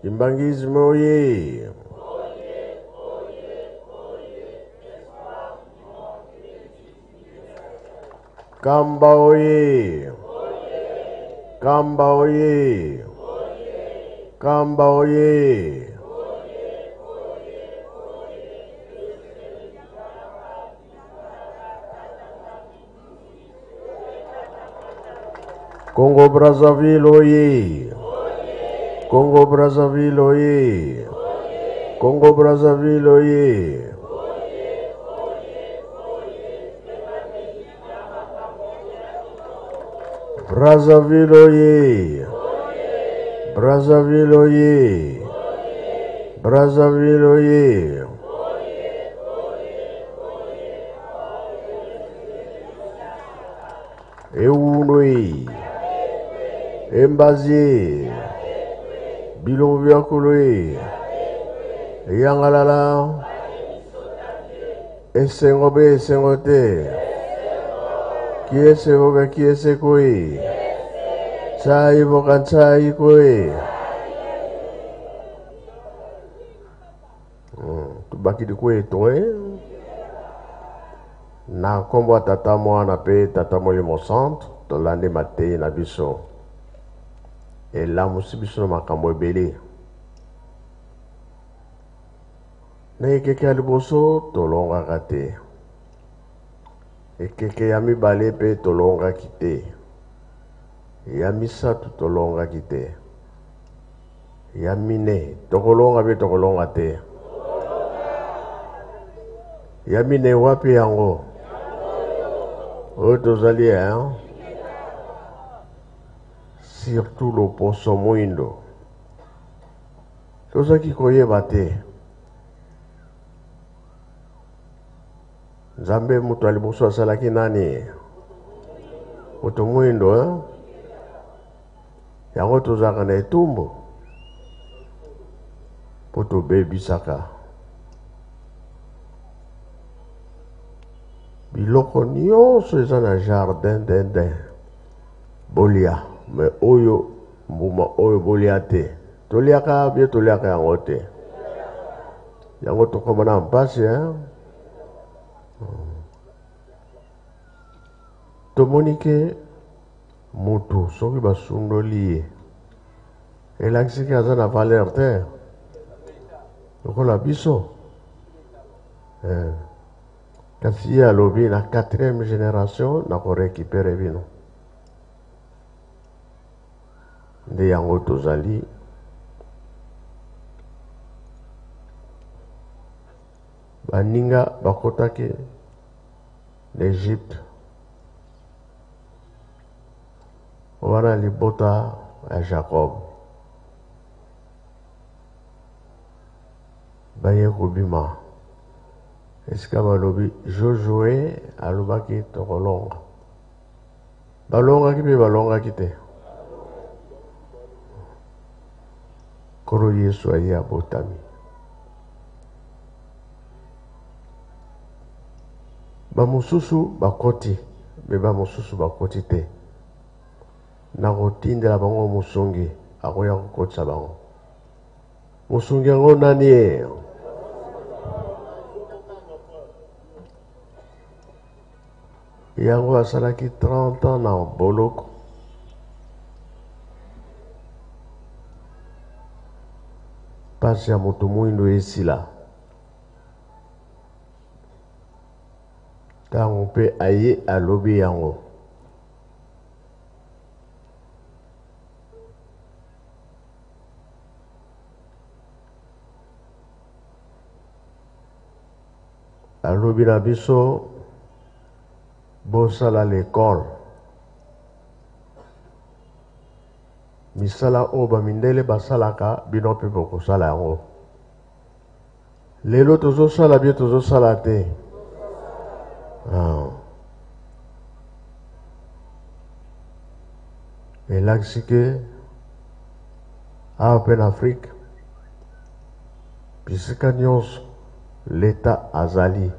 Kimbanguisme oye! Kamba oye! Kamba oye! Kamba oye! Congo Brazzaville oye! Congo Brazzaville oye! Congo Brazzaville oye! Brazzaville oye! Brazzaville oye! Brazzaville oye! Ewuno e! Embazi e! Bilongo biakolo e! Eyangalala! Esengo be esengo te! Kiese voka kiese koi! Tsai voka tsai koi! Tubakidi kwetu eh? Na nkombo ya Tata, Mwana mpe Tata Molimo Santu, tolandi mateyi na biso. Elamusi biso na makambo ebele. Na ekeke ya liboso tolongaka te, ekeke ya mibale mpe tolongaki te, ya misato tolongaki te. Ya mine tokolonga mpe tokolonga te. Ya mine wapi yango? Oyo tozali hein? Surtout loposo mwindo tozaki koyeba te. Nzambe moto ya liboso asalaki nani? Moto mwindo hein? Yango tozalaka na etumbu mpo tobebisaka biloko nyonso eza na jardin d'Eden. Bolia me oyo mbuma oyo bolia te. Toliaka bie toliaka yango te. Yango tokoma na mpasi hein? Tomoni ke Mutu soki basundoli ye elakisi ke aza na valeur te lokola biso eh. Kasi ye alobi na quatrième génération nako récupérer bino. Nde yango tozali baninga bakotaki na Egypte Wana libota ya Jacob baye kobima esika balobi Josue alobaki tokolonga. Balongaki mpe balongaki te. Nkolo Yesu aye abotami. Bamosusu bakoti, me bamosusu bakoti te. Nakotindela bango mosungi, akoya kokotisa bango. Mosungi yango nani ye? Yango asalaki 30 ans na boloko. Pasi ya moto mwindo esila. Ntango mpe aye alobi yango. Alobi na biso bosala l'école. Misala oyo bamindele basalaka bino mpe bokosala yango. Lelo tozosala bie tozosala te. Ah. Elakisi ke awa mpe na Afrique bisika nyonso leta azali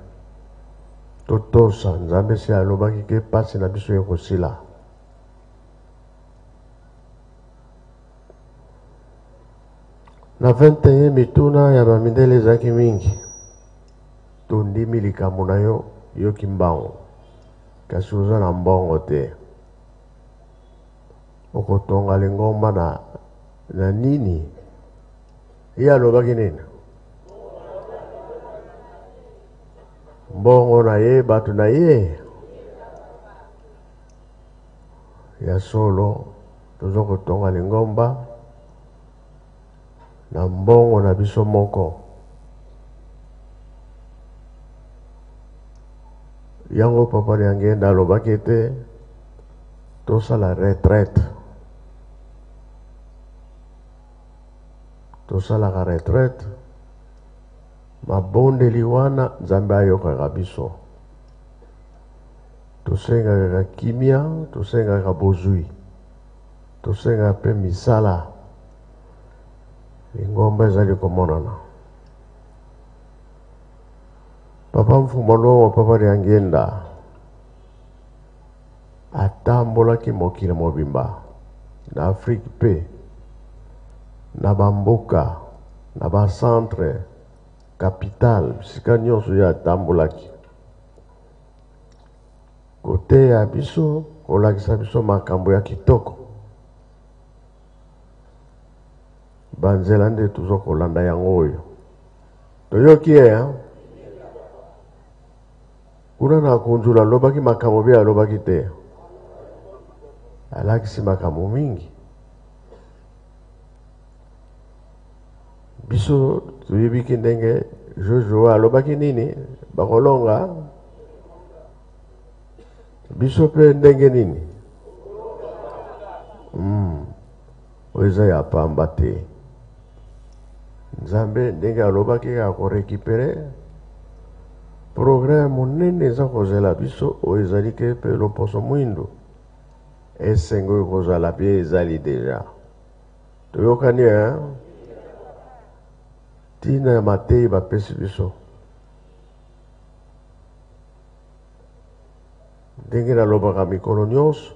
totosa Nzambe si alobaki ke pasi na biso ekosila. Na 21 mituna ya ba mindele ezalaki mingi. Tondimi likambo na yo, yo Kimbangu, kasi oza na mbongo te. Okotonga lingomba na, na nini? Ye alobaki nini? Mbongo na ye, bato na ye. Ya solo, toza kotonga lingomba na mbongo na biso moko. Yango Papa Diangienda alobaki ete tosala retraite. Tosalaka retraite, mabondeli wana Nzambe ayokaka biso. Tosengaka kimia, tosengaka bozwi, tosengaka mpe misala. Lingomba ezali komonana. Papa Mfumu Longo, Papa Diangienda atambolaki mokili mobimba, na Afrique mpe na bamboka, na ba centre, capitale, bisika nyonso ye atambolaki koteya biso, kolakisa biso makambo ya kitoko. Banzela nde tozo kolanda yango oyo. Toyoki ye, hein? Kuna na Kunzula alobaki makambo bie alobaki te. Alakisi makambo mingi. Biso toyebiki ndenge Joshua alobaki nini bakolonga biso pe ndenge nini? Oyo eza ya pamba te. Nzambe ndenge alobaki ako récupérer programme monene eza kozela biso oyo ezali ke pe loposo mwindu esengo ekozala pe ezali deja. Toyokani hein? Tina ya mateyi bapesi biso ndenge nalobaka mikolo nyonso.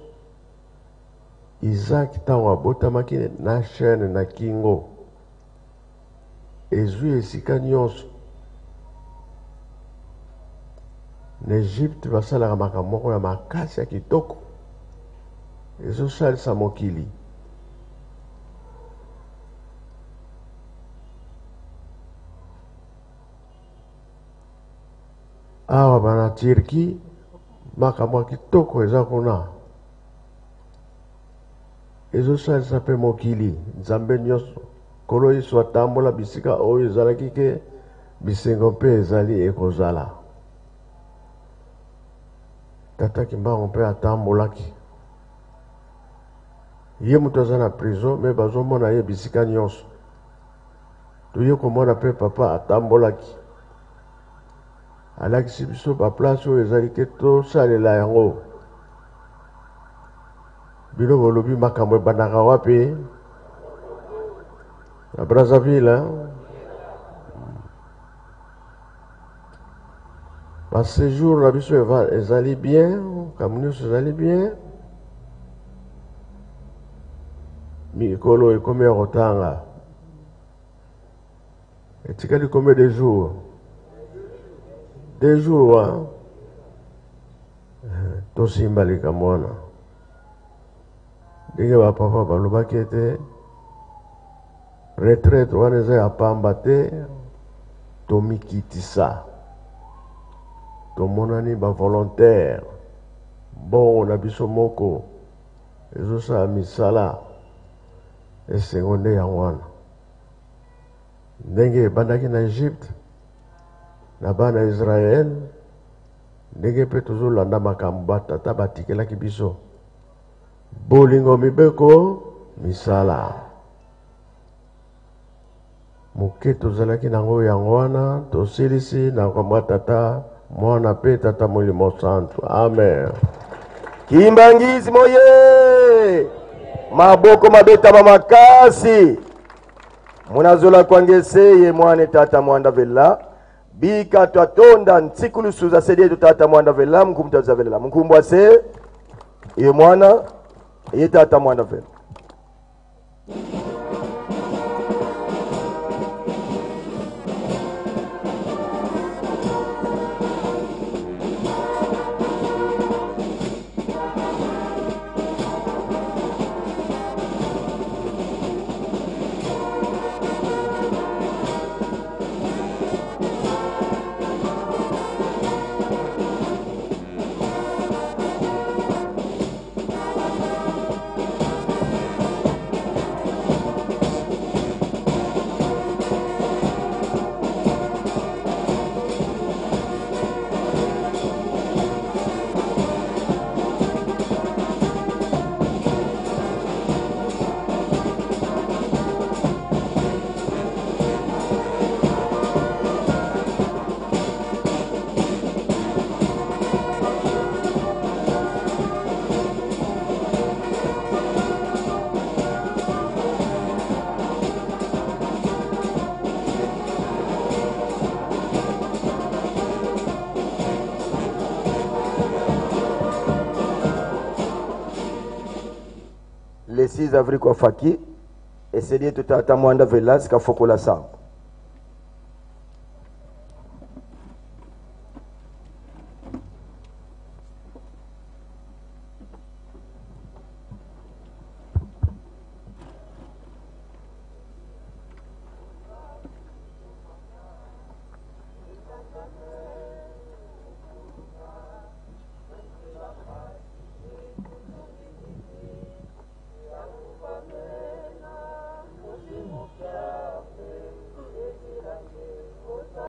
Isaac ntango abotamaki na chaîne na kingo ezwi esika nyonso na Egypte basalaka makambo moko ya makasi ya kitoko ezosalisa mokili. Awa bana Turquie makambo ya kitoko eza kuna ezosalisa mpe mokili. Nzambe nyonso Nkolo Yesu atambola bisika oyo ezalaki ke bisengo mpe ezali ekozala. Tata Kimbangu mpe atambolaki. Ye moto aza na prison me bazomona ye bisika nyonso. Toye komona mpe papa atambolaki. Alakisi biso ba place oyo ezali ke tosalela yango. Bino bolobi makambo ebandaka wapi? Na Brazzaville, hein? Ba séjour na biso ezali bien, makambo nyonso ezali bien. Mikolo ekomi ya kotanga. Etikali combien de jours? 2 jours, hein? Tosimba likambo wana. Ndenge ba papa balobaki ete retraite wana eza ya pamba te, tomikitisa, tomonani ba volontaire, mbongo na biso moko ezosala misala, esengo nde yango wana. Ndenge ebandaki na Egypte na bana ya Israël, ndenge mpe tozolanda makambo batata batikelaki biso. Bolingo, mibeko, misala. Moke tozalaki nango yango wana tosilisi na kombo ya Tata, Mwana mpe Tata Molimo Santu. Amen. Kimbangizi moye maboko mabetama makasi munazola kwangese ye mwane tata mwanda vela bika twatonda nsikulusuza sedietu tata mwanda vela mkumbu tazavelela mkumbu ase ye mwana ye tata mwanda vela. Le 6 avril kwa faki esedi yetu tata mwanda velas kafokola sa.